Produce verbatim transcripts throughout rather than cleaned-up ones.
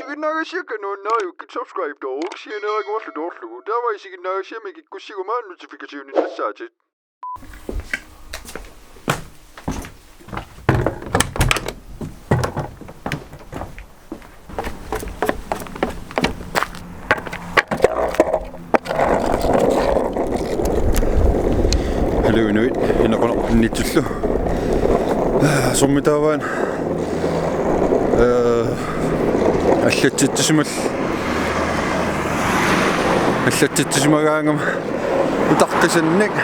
Isiginnaagassiaq nuannariuk subscribe-toruk sianeeraguarlu toorlugu. Taava isiginnaagassiami kikkussiguma notification-innassaatit. Haluu inuit, Inequnaq Pinnitsillu. Summi taavaana, eh, allatsitsisimal-, allatsitsisimagaangama utaqqisannik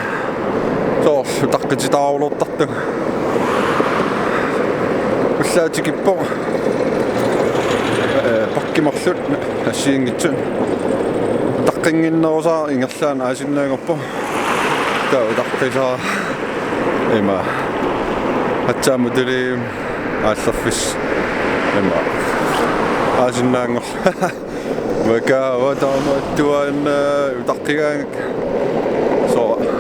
soorlu utaqqititaarulertartunga. Ullaaq tikippoq, eh, pakki marluk assigiinngitsunik. Utaqqinnginnerusaaq ingerlaannaq aasinnaanngorpoq. Taava utaqqisaaq ima aatsaat Mutulivimmi aallerfissaq ima aasinnaanngorluni. Makaava taamaattuaannaq, eh, utaqqigaangakku. Soorlu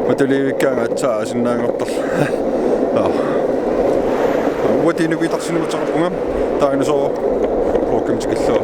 Mutulivikkaangat aatsaat aasinnaanngortarluni. Aa. Uanga Tiinukittarsinnut ateqarpunga. Taanna soorlu Rokim tikillugu.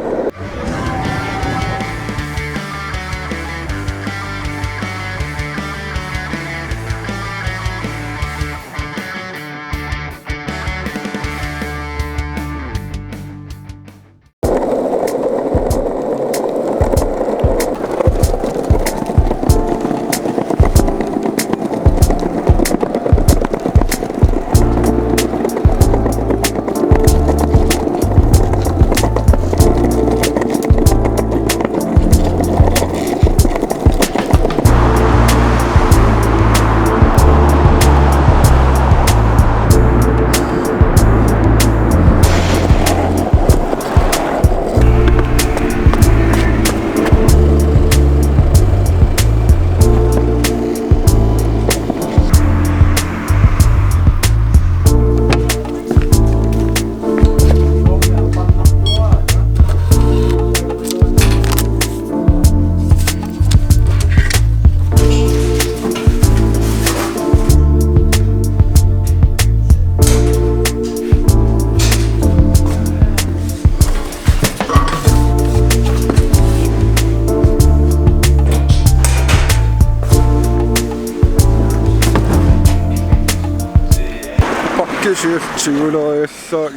Pakkisiullugu.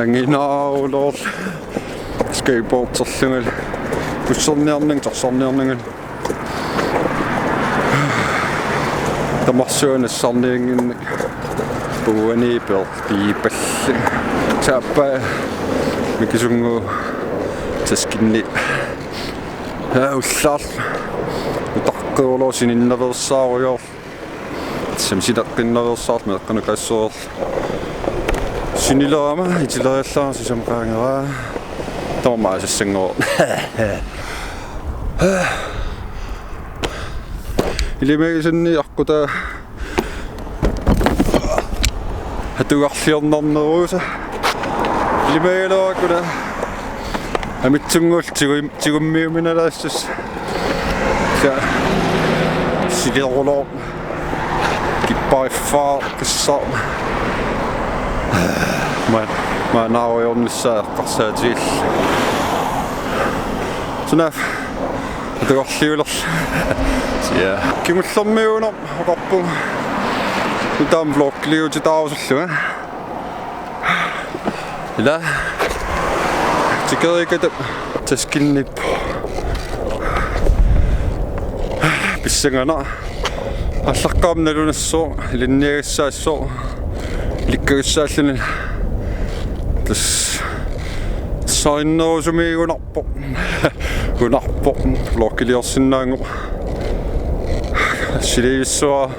Anginaarulorlu skateboarderlungalu, busserniarnanga, taxarniarnanga. Tamarsuaq nassarniannginnakku. Puuani per piipalli. Saappa mikisunnguup taskinni. Aa, ullaarlu. Utaqqeruloorsinnaveersaarujoorlu. Tassami silaqqinnaveersaarluni eqqanukassoorlu. Sinilerama itileriallarama sisamat qaangeraa. Tamarmi aasassanngorpoq. Ilimagisanni aqqutaa atugarliornarnerusoq. Ilimagigaluarakku una amitsunnguullugu tigum-, tigummiuminalaassasoq. Sa-, sileruloo. Kippariffaarpassaaq. Ma-, maannaarujoornissaa eqqarsaatigillu. Sunaaffa atugarliulerlugu. Ja. Kingullermiuunerma oqarpunga. Nutaamik vloggiliutitaarusullunga. Ila. Tikeriikatap taskinnippoq. Pissanganaq. Aallaqqaammut nalunassooq, ilinniagassaassaaq, ilikkagussaalluni. Tassa sainnerusumiigunarpoq. Gunarpoq. Vloggiliorsinnaanngorpoq. Silivissuaq.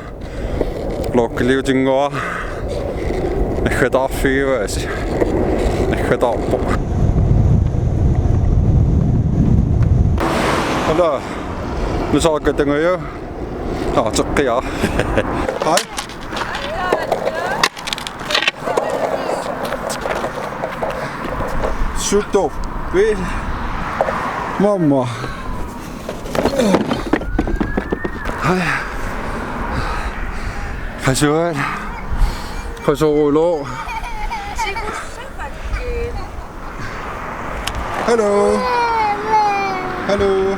Vloggiliutinngua. Naggataarfigivaasi. Naggataarpoq. Hala. Nusarakatangaja. Aa, teqqiaq. Hej. Suto. Vel. Mamma. Hej. Hej, Søren. Hej, Søren. Hello. Hello.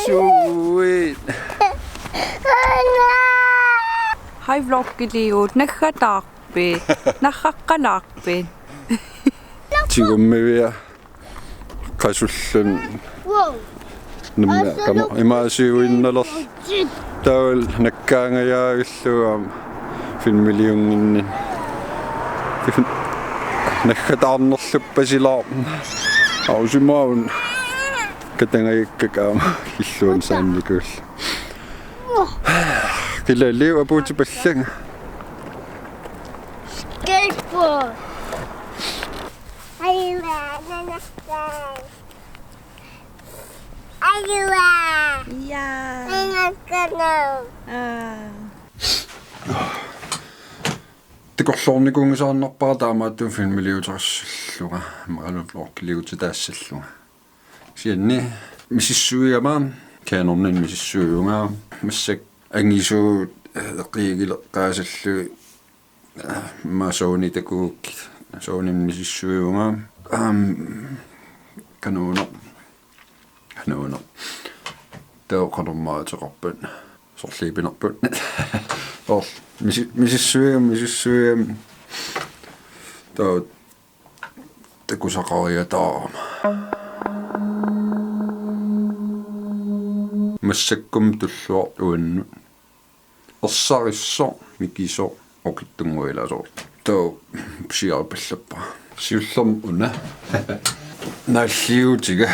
Sweet. Hej vloggiliut, naggataarpit? Narraqqalaarpit? Tigummivia qasullun. Wow. Nammineq qanoq imaasiuinnalerlugu. Taavalu nakkaangajaavillugit filmiliunnginninni. Naggataarnerluppasilaarpoq. Ausimaun katangajakkakka aamma illuanut saannikuullugit. Qilaliu apuutipallanga. Skateboard. Ej, hvad er den her? Ej, hvad? Ja. Den er skøn. Ah. Takorloornikuunngisaannarpara taamaattumik filmiliuterissallunga, imaluunniit vloggiliutitaassallunga. Kisianni misissuigama, Canoninik misissuivunga, massakkut angisuut, eh, eqqiigileqqaasallugit, eh, immaqa Sony takugukkit, Sonynik misissuivunga. Aam, kanuuneq, kanuuneq. Taava qanormaa ateqarpat, sorliipinerput. Or, misi-, misissuigama, misissuigama. Taava takusaqariataarama. Massakkut tulluartoq uannut. Ersarissoq, mikisoq, oqitsunnguaq ilaa soorlu. Taava pisiaripallappara. Siullermik una. Naalliutiga.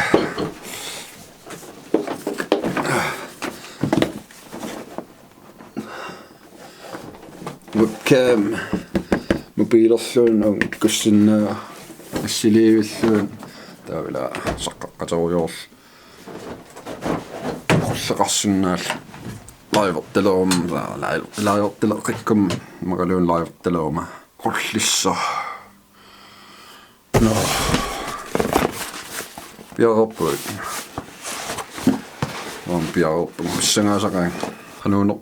Webcam, mobiilerluunniit kussinnaaq assiliivilluunniit taava ilaa saqqaqqaterujoorlunga. Qulleqarsinnaallugu livertaleruma, live-, livertaleqqikkuma, imaluunniit livertaleruma. Qullissaq. Nå. Piareerpugut. Aamma piareerpunga. Pissangaasaqaanga. Qanuuneq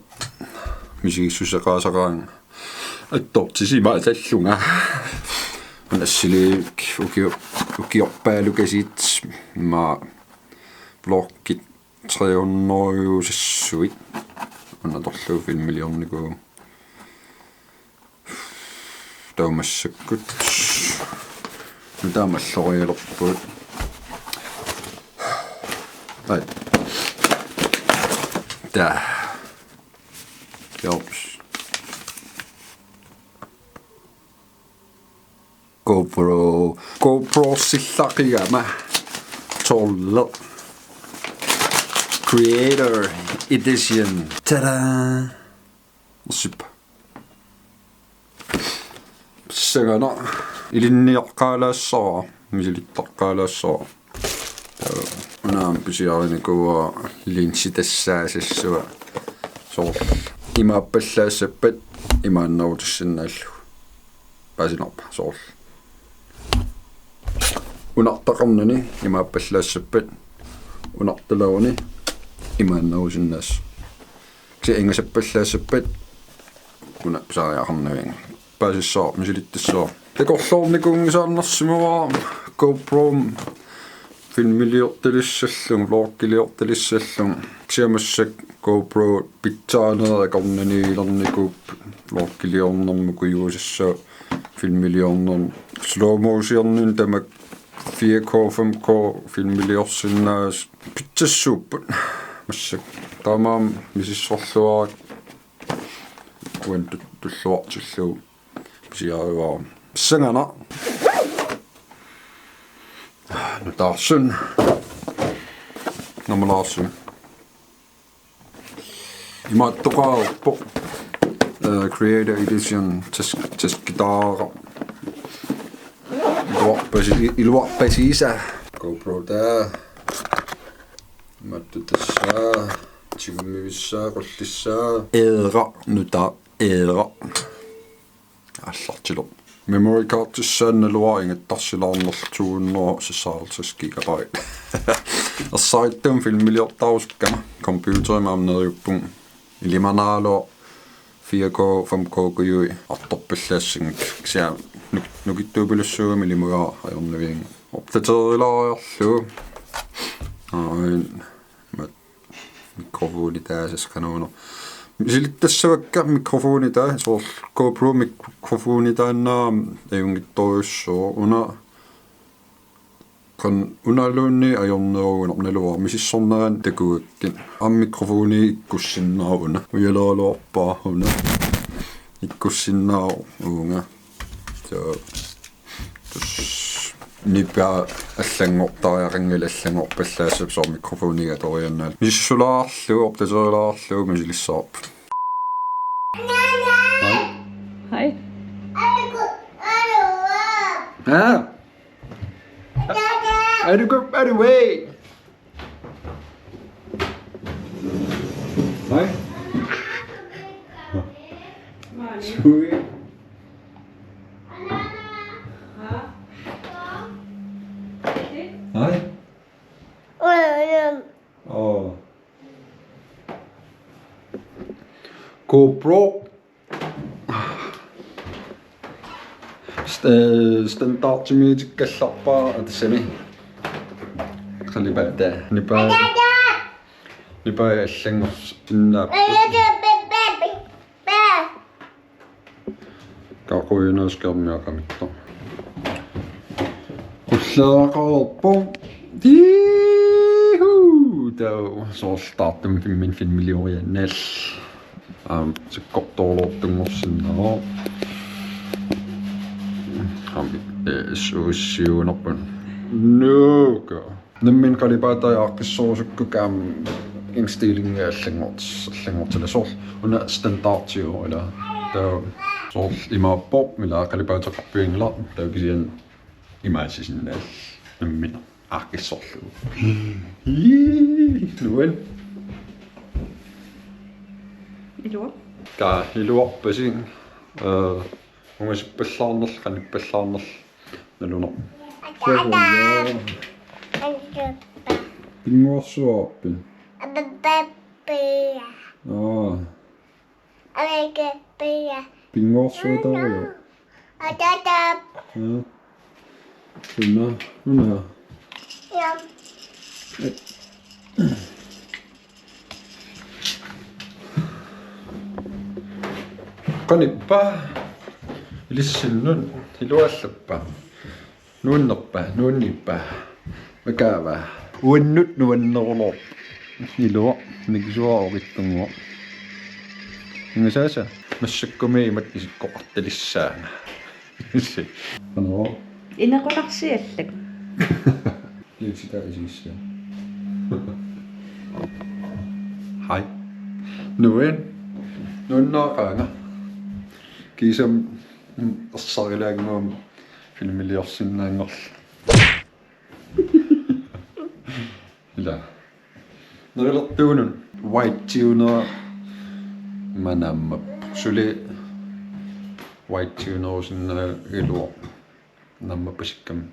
misigissuseqaasaqaanga. Attortisimaasallunga. Una assiliivik ukior-, ukiorpaalukasiit immaqa vloggit tre hundrede-sissuit. Una atorlugu filmiliornikuuvoq. Taava massakkut. Nutaamik allorialerpugut. Ai. Taa. Jops. GoPro. GoPro-sillaqigama. Tolv. Creator Edition. Tada! Sip. Pissanganaq. Ilinniaqqaalaassavara, misilittaqqaalaassavara. Una aamma pisiarinikuuara linsi tassaassavara. Soorlu imaappallaassappata imaannerutissinnaalluni. Paasinarpa soorlu. Unartaqarnani imaappallaassappata unartaleruni imaannerusinnaasoq. Kisianni ingasappallaassappata una pisariaqarnavianngilaq. Paasissaaq, misilittassavara. Takorloornikuunngisaannarsimavara GoPro filmiliortalissallunga, vloggiliortalissallunga. Kisianni massakkut GoPro pitsaanerit akornanniilernikuupput vloggiliornermut, kujuusassaat filmiliornermut. Slow motioninik tamakku fire K, fem K filmiliorsinnaasoq pitsassuupput. Massakkut taamaammat misissorluarakku uani tu-, tulluartillugu pisiarivara. Pissanganaq. Nutaarsuaq. Namalaarsuaq. Imaattoqareerpoq. Eh, Creator Edition tas-, taskitaaraq. Iluarpasi-, iluarpasiisa. GoPro taa. Imaattoq tassa. Tigummivissaa, qullissaa. Eera, nutaaq, eera. Aallartilerpoq. Memory cardissaannaluara ingattarsilaarnerlu to hundrede seksoghalvtreds gigabyte. Ersarittumik filmiliortarusukkama computerimi aamma neriuppunga. Ilimanaalu fire K, fem K-kujui artorpallaassanngillat. Kisianni nuk-, nukittuupilussuugami ilimagaara ajornavianngilaq. Opdateerilaariarlugu. Aa, mat-, mikrofoni taasas qanuuna. Misilittassavakka mikrofoni taas, soorlu GoPro mikrofoni taanna ajunngitsorujussuuvoq una. Qanoq unaluunniit ajornerugunarpoq, naluara misissornerani takugakkit. Aamma mikrofoni ikkussinnaavoq una. Ujaleraluarpara una. Ikkussinnaavoq uunga. Soo. Tassa nipaa allanngortariaqanngilaq, allanngorpallaassapput soorlu mikrofoniga atoriannaalluni. Misissulaarlugu, opdateerilaarlugu, misilissavarput. Hej. Hej. Aa. Er du godt, er du væk? Hej. Sweet. Hej. Åh. GoPro. St-, standardimiitikkallarpara tassami. Qalipaataa. Nipaa. Nipaa allanngorsinnaapput. Kaquinaa skærmiaqamitta. Qullaaqareerpoq. Tiihu! Taava soorlu taartumik filmilioriannaalluni. Aamma sakkortoorluartunngorsinnaavoq. Aamma, eh, S O S-iugunarpoq. Nuka. Nammineq qalipaatai aaqqissorusukkukku aamma indstillingi allanngortis-, allanngortilaarluni. Una standardiuvoq ilaa. Taava soorlu imaappoq ilaa qalipaateqarfianngilaq. Taava kisianni imaasisinnaalluni nammineq aaqqissorlugu. Ii, nuan. Iluaq. Kaa iluarpasi. Eh, ungasippallaarnerlu, qanippallaarnerlu. Naluneq. Pinnguarsuarpit? Aa. Pinnguarsuatarujuk. Aa. Una, una. Qanippa? Ilissinnut iluallappa? Nuannerpa? Nuanniippa? Makaava? Uannut nuanneruloorpoq. Iluaq, nikisuara oqitsunnguaq. Ingasaasa, massakkumi imatut isikkoqartalissaanga. Qanoq? Inequnarsiallak. Ilisitaa isigissaa. Hej. Nuan. Nuannaaqaanga. Kiisami, mm, ersarilaannguamik filmiliorsinnaanngorlugu. Ila. Nerilertuunut white tunera manamma. Suli white tunerusinnaagaluarpoq. Naammappasikkami.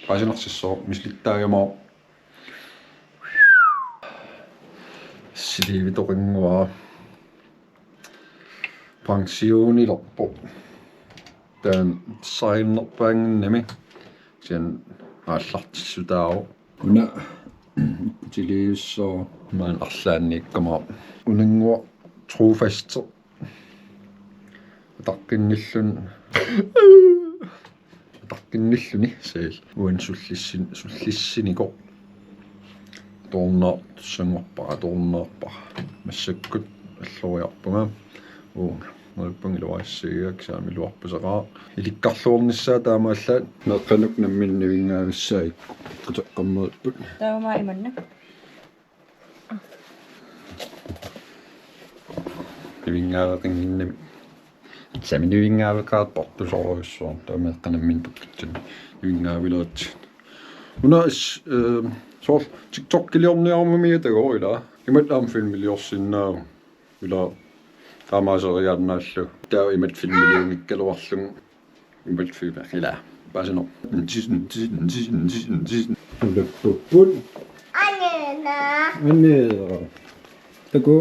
Paasinarsissaaq misilittaagama. Siliivitoqannguara. Pensionilerpoq. Taanna sarinnerpaannginnami. Kisianni aallartissutaavoq. Una ikkutiliussaaq. Maani arlaanniikkama. Unannguaq Trofast. Ataqqinnillun-, ataqqinnilluni sail. Uani sullissin-, sullissinikoq. Atuarna-, tussanngorpara, atuarnaarpara. Massakkut alloriarpunga. Uunga. Neriuppunga iluarissagiga, kisianni iluarpasaqaaq. Ilikkarluarnissaa taamaallaat. Meeqqanut nammineq nivinngaavissaagikkukku. Quteqqammeripput. Taava imanna. Nivinngaaveqannginnami. Sami nivinngaaveqaat portusorujussuarnik. Taava meeqqat nammineq takkutsinni nivinngaavilaartut. Una is-, eh, soorlu TikTokiliorniarumamia tagoruila. Imatut aamma filmiliorsinnaavugut. Ila taamaaseriaannaallugu. Taava imatut filmiliunngikkaluarlugu. Imatut filmi ila. Paasinoq. Ulapput. Aneera. Aneera. Taku.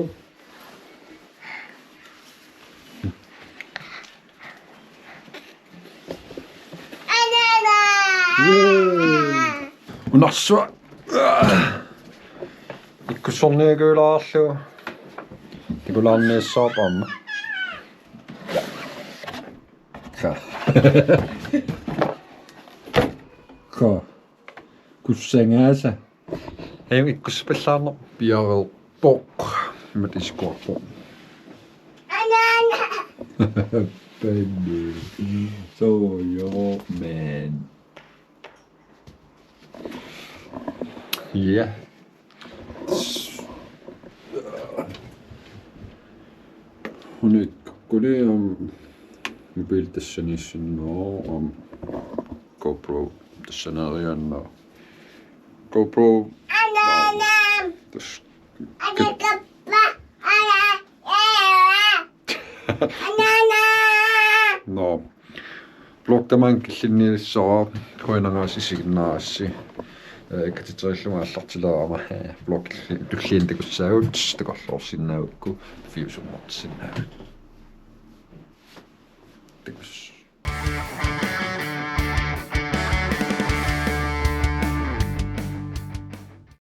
Unarsua. Ikkussorniakuilaarlu. Tikulaarniassaarput aamma. Ka. Ka. Kussangaasa. Hej, ikkussapallaarneq piareerpoq. Imatut isikkoqarpoq. Baby. So, your man. Ja. Unik kuli, um, mobil tassaniissinnaavoq, um, GoPro tassaneeriaannaa. GoPro. Tassa. Nå. Vlog tamaanga killinnialissavara, qujanaq isiginnaarassi. Eh, katiterillunga aallartilerama, eh, vlog tulliani takussaagut, takorloorsinnaagukku, piviusunngortissinnaavat. Takuss.